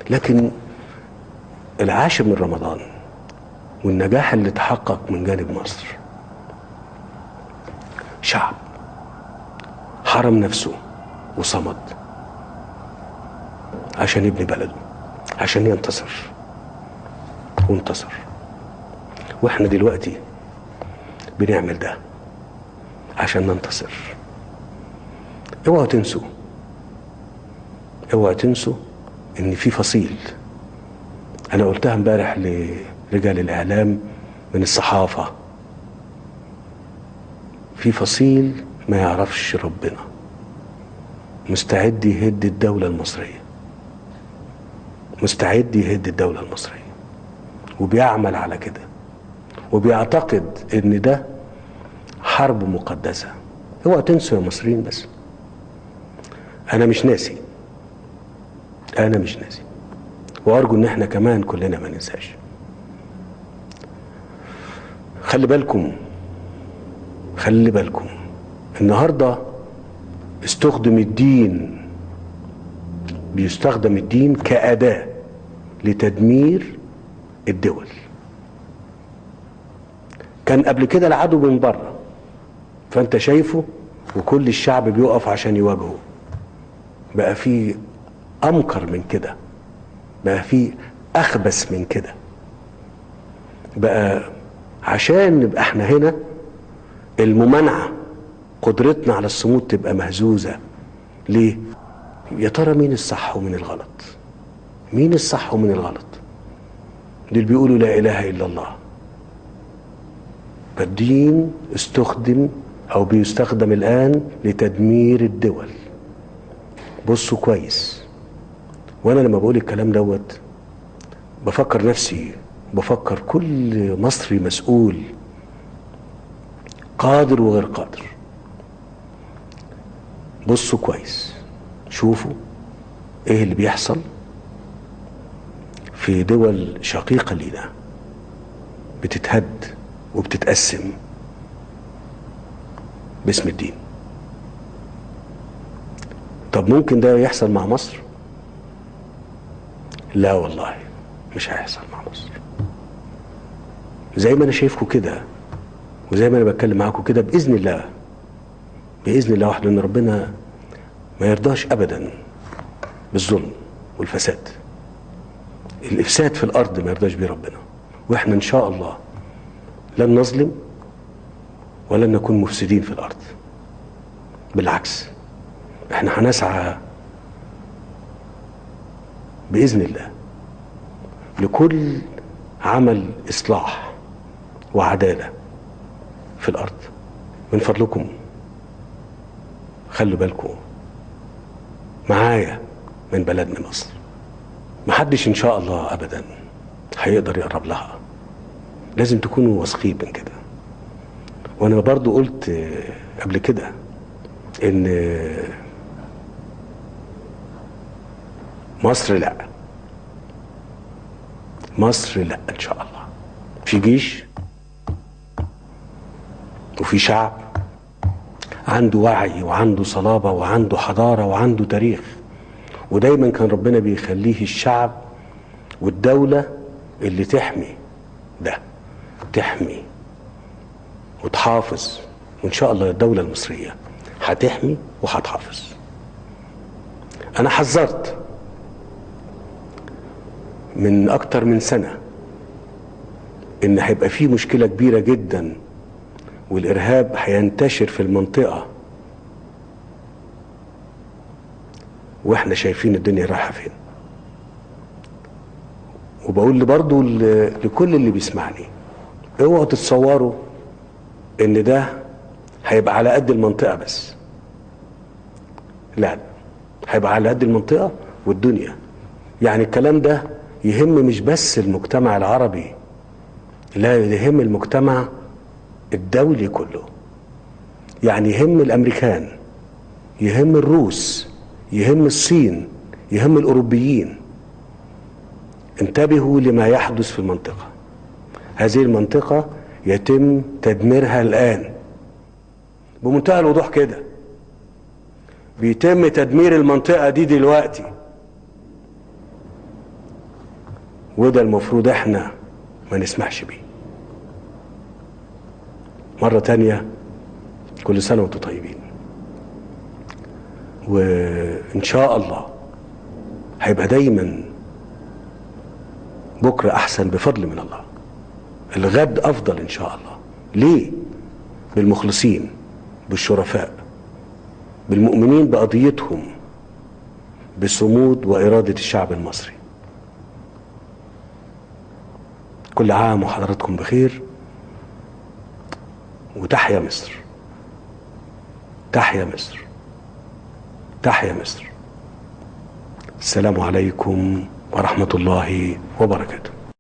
لكن العاشر من رمضان والنجاح اللي تحقق من جانب مصر، شعب حرم نفسه وصمد عشان يبني بلده، عشان ينتصر، وانتصر. واحنا دلوقتي بنعمل ده عشان ننتصر. اوعوا تنسوا، اوعوا تنسوا ان في فصيل، انا قلتها امبارح لرجال الاعلام من الصحافة، في فصيل ما يعرفش ربنا مستعد يهد الدولة المصرية، مستعد يهد الدولة المصرية، وبيعمل على كده، وبيعتقد ان ده حرب مقدسة. اوعوا تنسوا يا مصريين، بس انا مش ناسي، انا مش ناسي، وارجو ان احنا كمان كلنا ما ننساش. خلي بالكم، خلي بالكم، النهارده استخدم الدين، بيستخدم الدين كأداة لتدمير الدول. كان قبل كده العدو من بره، فانت شايفه وكل الشعب بيقف عشان يواجهه. بقى في أمكر من كده، بقى في أخبث من كده، بقى عشان نبقى احنا هنا الممانعة، قدرتنا على الصمود تبقى مهزوزة. ليه؟ يا ترى مين الصح ومين الغلط؟ مين الصح ومين الغلط؟ دول بيقولوا لا إله إلا الله. فالدين استخدم أو بيستخدم الآن لتدمير الدول. بصوا كويس، وأنا لما بقول الكلام دوت بفكر نفسي، بفكر كل مصري مسؤول قادر وغير قادر. بصوا كويس، شوفوا ايه اللي بيحصل في دول شقيقة لينا بتتهد وبتتقسم باسم الدين. طب ممكن ده يحصل مع مصر؟ لا والله مش هيحصل مع مصر. زي ما انا شايفكم كده وزي ما انا بتكلم معاكم كده، باذن الله، باذن الله وحده، ان ربنا ما يرضاش ابدا بالظلم والفساد. الافساد في الارض ما يرضاش بيه ربنا، واحنا ان شاء الله لن نظلم ولن نكون مفسدين في الارض. بالعكس، احنا هنسعى باذن الله لكل عمل اصلاح وعداله في الارض. من فضلكم خلوا بالكم معايا من بلدنا مصر. محدش ان شاء الله ابدا هيقدر يقرب لها، لازم تكونوا واثقين من كده. وانا برضو قلت قبل كده ان مصر لا، مصر لا ان شاء الله. في جيش وفي شعب عنده وعي وعنده صلابة وعنده حضارة وعنده تاريخ، ودايما كان ربنا بيخليه الشعب والدولة اللي تحمي ده، تحمي وتحافظ. وإن شاء الله الدولة المصرية هتحمي وهتحافظ. أنا حذرت من أكتر من سنة إن هيبقى فيه مشكلة كبيرة جدا والإرهاب هينتشر في المنطقة، وإحنا شايفين الدنيا رايحة فين. وبقول برضو لكل اللي بيسمعني، اوعوا تتصوروا إن ده هيبقى على قد المنطقة بس، لا، هيبقى على قد المنطقة والدنيا. يعني الكلام ده يهم مش بس المجتمع العربي، لا، يهم المجتمع الدولي كله. يعني يهم الأمريكان، يهم الروس، يهم الصين، يهم الأوروبيين. انتبهوا لما يحدث في المنطقة. هذه المنطقة يتم تدميرها الآن بمنتهى الوضوح كده. بيتم تدمير المنطقة دي دلوقتي. وده المفروض احنا ما نسمحش بيه. مرة تانية كل سنة وانتم طيبين، وإن شاء الله هيبقى دايما بكرة أحسن بفضل من الله، الغد أفضل إن شاء الله. ليه؟ بالمخلصين، بالشرفاء، بالمؤمنين بقضيتهم، بصمود وإرادة الشعب المصري. كل عام وحضراتكم بخير، وتحيا مصر، تحيا مصر، تحيا مصر. السلام عليكم ورحمة الله وبركاته.